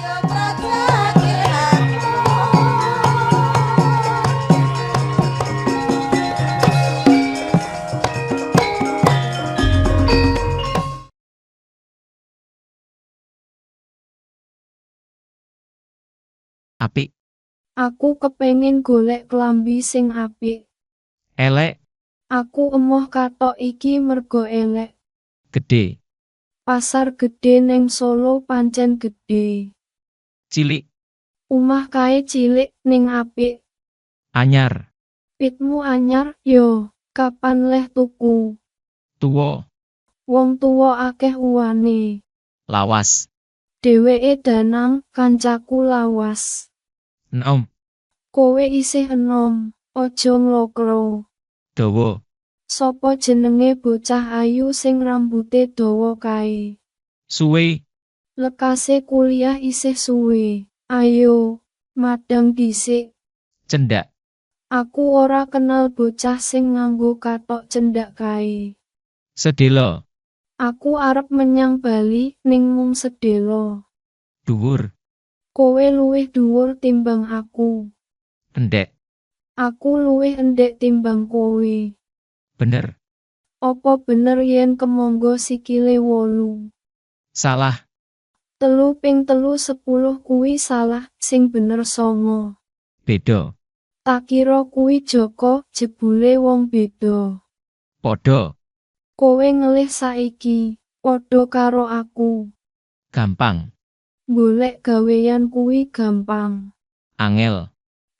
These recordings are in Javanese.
Ayo praja Apik. Aku kepengin golek klambi sing apik. Elek. Aku emoh kathok iki mergo elek. Gedhe. Pasar gedhe ning Solo pancen gedhe. Cilik. Omah kae cilik ning apik. Anyar. Pitmu anyar, yo, kapan leh tuku? Tuwa. Wong tuwa akeh uwane. Lawas. Dheweke Danang, kancaku lawas. Enom. Kowe isih enom, aja nglokro. Dawa. Sopo jenenge bocah ayu sing rambute dawa kae? Suwe. Lekase kuliah isih suwe. Ayo, madang dhisik. Cendak. Aku ora kenal bocah sing nganggo kathok cendak kae. Sedelo. Aku arep menyang Bali ning mung sedelo. Dhuwur. Kowe luwih dhuwur timbang aku. Endhek. Aku luwih endhek timbang kowe. Bener. Apa bener yen kemangga sikile 8? Salah. 3 ping 3 10 kuwi salah, sing bener 9. Beda. Tak kira kuwi Joko, jebule wong beda. Padha. Kowe ngelih saiki, padha karo aku. Gampang. Golek gaweyan kuwi gampang. Angel.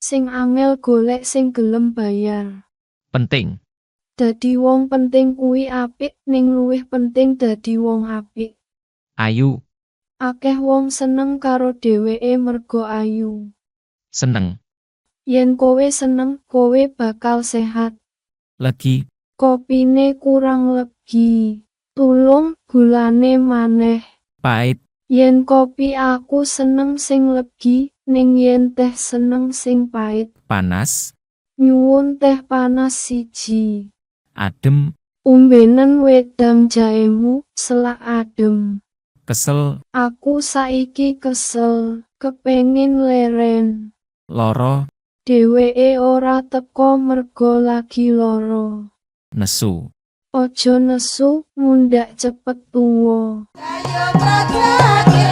Sing angel golek sing gelem bayar. Penting. Dadi wong penting kuwi apik, ning luwih penting dadi wong apik. Ayu. Akeh wong seneng karo dheweke mergo ayu. Seneng. Yen kowe seneng, kowe bakal sehat. Legi. Kopine kurang legi. Tulung gulane maneh. Pait. Yen kopi aku seneng sing legi, ning yen teh seneng sing pait. Panas. Nyuwun teh panas siji. Adem. Ombenen wedang jaemu, selak adem. Kesel. Aku saiki kesel, kepengin leren. Loro. Dheweke ora teka mergo lagi lara. Nesu. Aja nesu, mundhak cepet tuwa. Ayo praja.